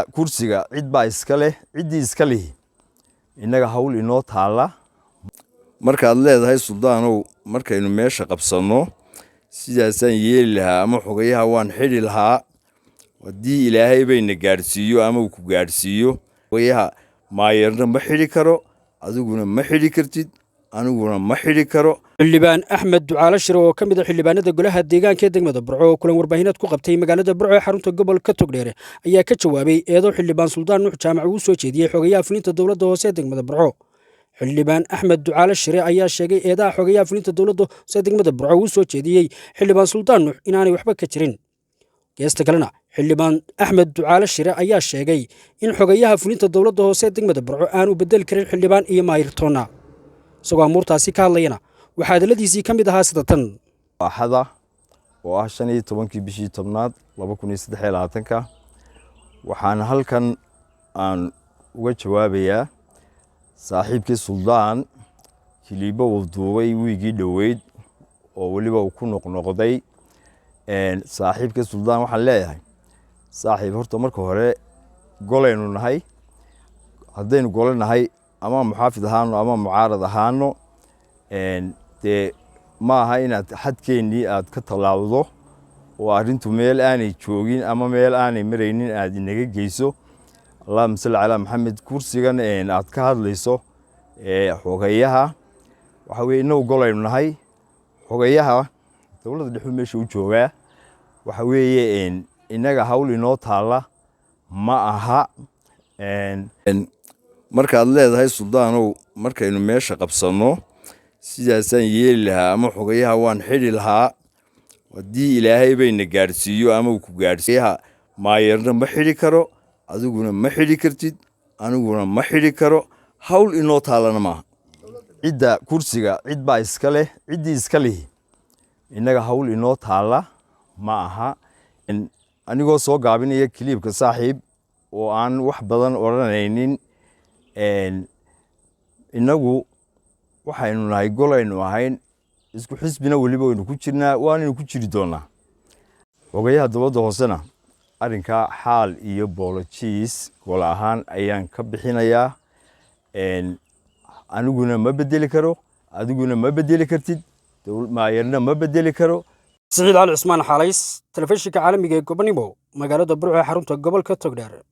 Kursiga cid baa iska leh, ciddii iska lihi innaga hawl inoo taalla. Markaad leedahay, "Suldaanow, markaynu meesha qabsanno sidaasaan yeeli lahaa ama xogayaha waan xidhi lahaa," haddii Ilaahay bayna gaadhsiiyo ama uu ku gaadhsiiyo, xogayaha maayarna ma xidhi karo, adiguna ma xidhi kartid, aniguna ma xidhi karo. Xildhibaan Axmed Ducaalo Shire oo ka mid ah xildhibaanada golaha deegaanka ee degmada Burco oo kulan warbaahineed ku qabtay magaalada Burco ee xarunta gobolka Togdheere ayaa ka jawaabay eedo xildhibaan Suldaan Nuux Jaamac uu soo jeediyey xogayaha fulinta dowladda hoose ee degmada Burco. Xildhibaan Axmed Ducaalo Shire ayaa sheegay eedaha xogayaha fulinta dowladda hoose ee degmada Burco uu soo jeediyey xildhibaan Suldaan Nuux inaanay waxba ka jirin. Geesta kalena, xildhibaan Axmed Ducaalo Shire ayaa sheegay in xogayaha fulinta dowladda hoose ee degmada Burco aanu bedeli karin xildhibaan iyo maayirtoonna. Isagoo amuurtaasi ka hadlayana, waxaa hadalladiisii ka mid ahaa sida tan. Axada oo ah 15-kii bishii 10aad 2023-ka, waxaan halkan aan uga jawaabayaa saaxiibkii Suldaan kiliibo uu duubay wiigii dhoweyd oo weliba uu ku noqnoqday. Saaxiibkii Suldaan waxaan leeyahay, saaxiib, horta marka hore golaynu nahay. Haddaynu gole nahay, ama muxaafid ahaano ama mucaarad ahaano, dee ma aha inaad xadkeennii aad ka tallaawdo oo arrintu meel aanay joogin ama meel aanay maraynin aad inaga geyso. Allahuma salli calaa Maxamed. Kursigan aad ka hadlayso, xogayaha, waxa weye inagu golaynu nahay. Xogayaha dowladda dhexuu meesha u joogaa. Waxa weeye innaga hawl inoo taalla ma aha. Markaad leedahay, "Suldaanow, markaynu meesha qabsanno sidaasaan yeeli lahaa ama xogayaha waan xidhi lahaa," haddii Ilaahay bayna gaadhsiiyo ama uu ku gaadhsiiyaha, maayarna ma xidhi karo, adiguna ma xidhi kartid, aniguna ma xidhi karo, hawl inoo taallana maaha. Cidda kursiga cid baa iska leh, ciddii iska lihi innaga hawl inoo taalla ma aha. Anigoo soo gaabinaya kiliibka, saaxiib, oo aan wax badan odhanaynin, innagu waxaynu nahay golaynu ahayn, isku xisbina weliba waynu ku jirnaa, waanaynu ku jiri doonaa. Xogayaha dowladda hoosena arrinkaa xaal iyo boolojiis gol ahaan ayaan ka bixinayaa. Aniguna ma bedeli karo, adiguna ma bedeli kartid, maayarna ma bedeli karo. Siciid Cali Cusmaan Xaalays, telefishinka caalamiga ee Gobonimo, magaalada Burco ee xarunta gobolka Togdheer.